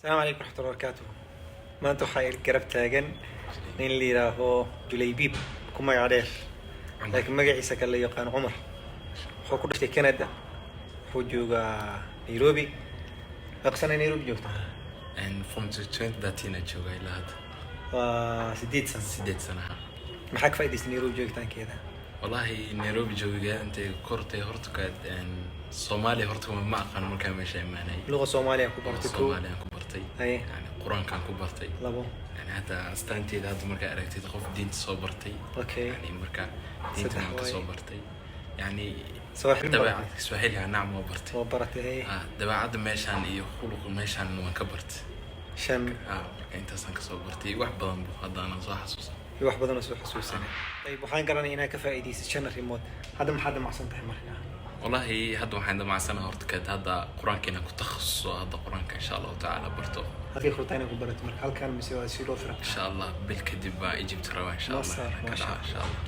Asalaamu calaykum waraxmatullahi wabarakaatuh. Maanta waxaa il garab taagan nin la yidhaaho Julaybiib ku magac dheer, laakiin magaciisa kale la yaqaan Cumar. Wuxuu ku dhashtay Canada, wuxuu joogaa Nairobi. Meeqa sana Nairobi joogta? And from 2013 aan joogaa ilaa hadda. Waa 8 sano. 8 sanaha. Maxaa ka faa'idaystay Nairobi joogitaankeeda? Wallahi, Nairobi joogiga intay kortay horta ka Soomaaliya horta ma aqaan markaa meesha imaanay. Luqa Soomaaliya ku bartay ko. Soomaaliyan ku bartay. Haye. Yani Qur-aankaan ku bartay. Labo. Yani hadda astaanteeda hadda markaa aragtid, qof diinta soo bartay. Yani marka diinta Saddex waan ka waaye. soo bartay yani. Sawaaxili ma baratay? Dabeecad Swahiliga nacam waa bartay. Waa baratay, haye. Ah, dabeecadda meeshaan iyo khuluqa meeshaan waan ka bartay. Shan. Ah, marka intaasaan kasoo bartay, wax badan bu hadda aanan soo xasuusan. Iyo wax badan oo soo xasuusanay. Ayib, waxaan garanay inaad ka faa'iidaysay shan arrimood. Hadda maxaad damacsan tahay marka? Wallahi, hadda waxaan damacsanahay horta kad hadda Qur-aanka inaan ku takhasuso, hadda Qur-aanka insha Allahu tacaala barto. Halkay khurtaa inaad ku barato marka, halkan mise waa si loo firaqaa? Insha Allah bil kadib baa Egypt rabaa insha Allah Masar, inaan ka masha dhaco insha Allah.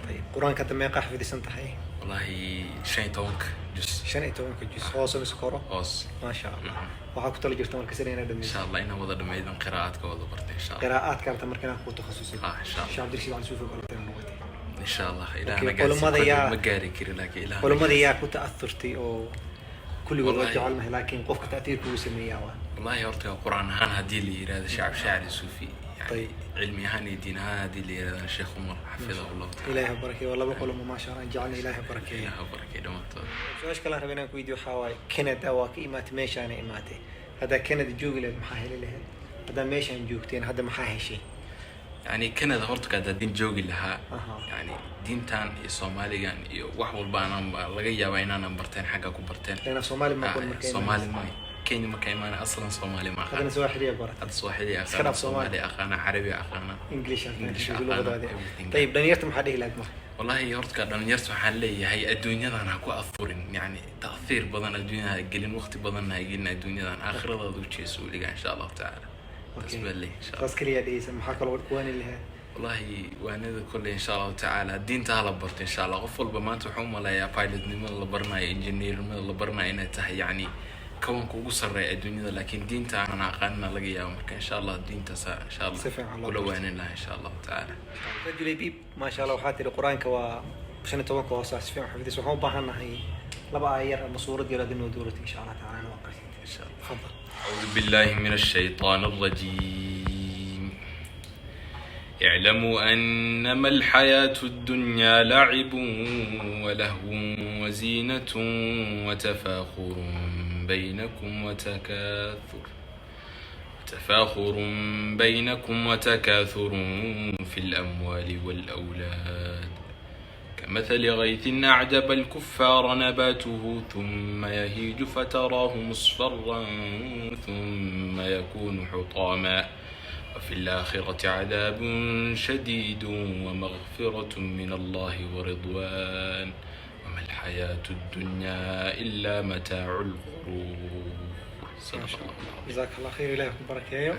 Ayib, Qur-aanka hadda meeqaa xifdisan tahay? Wallahi, 15-ka juz. 15-ka juz, hoose mise koro? Hoos. Maasha Allah. Waxaa ku tala jirta marka sida inaad Insha dhamayso? Allah inaan wada dhameeyo, qiraa'aadka wada bartay insha Allah. Qiraa'aadka rabta marka inaad ku takhasusid? Ah, insha Allah. Sheekh Cabdirashiid Cali Suufi oo kale noqotay? Insha Allah ilaah Okay, na gaarsiiyo. culimada Ma gaari kari, laakiin ilaah na culimada gaarsiiyo. yaa ku ta'athurtay oo kulligood waa jecelnahay, laakiin qofka ta'thiirka uu sameeyaa waa? Wallahi, horta Qur-aan ahaan haddii la yiraahdo shacab shacri suufi yani, cilmi ahaan iyo diin ahaan haddii la yiraahdo Sheekh Umar xafidahu Allahu tacaala. Ilaahay ha barakeeyo. Waa laba culimo, maasha Allah, aan jecelnahay. Ilaahay ha barakeeyo. Ilaah ha barakeeyo dhammaantood. Su-aasha kale aan rabay inaan ku weydiiyo waxaa waaye, Canada waa ka imaatay, meeshaana imaatay. Haddaa Canada joogi lahayd maxaa heli lahayd? Haddaa meeshaan joogteen hadda maxaa heshay? Yani Canada horta ka haddaan joogi lahaa, yani diintan iyo Soomaaligan iyo wax walba aanan laga yaabaa inaanan barteen, xagga ku barteen. Leena Soomaali ma aqoon marka? Soomaali ma Kenya marka imaana aslan Soomaali ma aqaan. Haddana Swaaxiliya baratay. Hadda Swahili Iska aqaana. dhaaf Soomaali. Soomaali aqaana, Carabi aqaana. English. English aqaana, luqadaadi. Everything. Ayib, dhalinyarta maxaa dhihi lahayd marka? Wallahi, horta dhalinyarta waxaan leeyahay adduunyadan ha ku afurin, yani ta'thiir badan adduunyada ha gelin, waqti badan ha gelin adduunyadan, aakhiradaada u jeeso weligaa insha Allahu tacaala. Taas baa leeyahay insha Allah. Saas kaliyaa dhehaysa? Maxaa kaloo kuwaani lahayd? Wallahi, waanada kolley insha Allahu tacaala diinta hala barto insha Allah. Qof walba maanta wuxuu u maleeyaa pilotnimada la baranayo, engineernimada la baranayo inay tahay yani kawanka ugu sarreeya adduunyada, laakiin diinta aanan aqaanina laga yaabo. Marka insha Allah diintaasa insha Allah Si fiican loo kula barto. waanin lahaa insha Allahu tacaala. Julaybiib, maasha Allah, waxaa tiri Qur-aanka waa 15-ka hoose si fiican xifdis. Waxaan u baahan nahay laba aayar ama suurad yar aad inoo dooratay insha Allah tacaala inoo aqrisid. Insha Allah. Tafadal. أعوذ بالله من الشيطان الرجيم. اعلموا أنما الحياة الدنيا لعب ولهو وزينة وتفاخر بينكم وتكاثر في الأموال والأولاد، كمثل غيث أعجب الكفار نباته ثم يهيج فتراه مصفرا ثم يكون حطاما، وفي الآخرة عذاب شديد ومغفرة من الله ورضوان، وما الحياة الدنيا إلا متاع الغرور. صدق الله العظيم. Jazaak Allah khayr. Ilahi ku barakeeyo.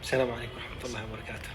Asalaamu calaykum waraxmat ullahi wabarakaatuh.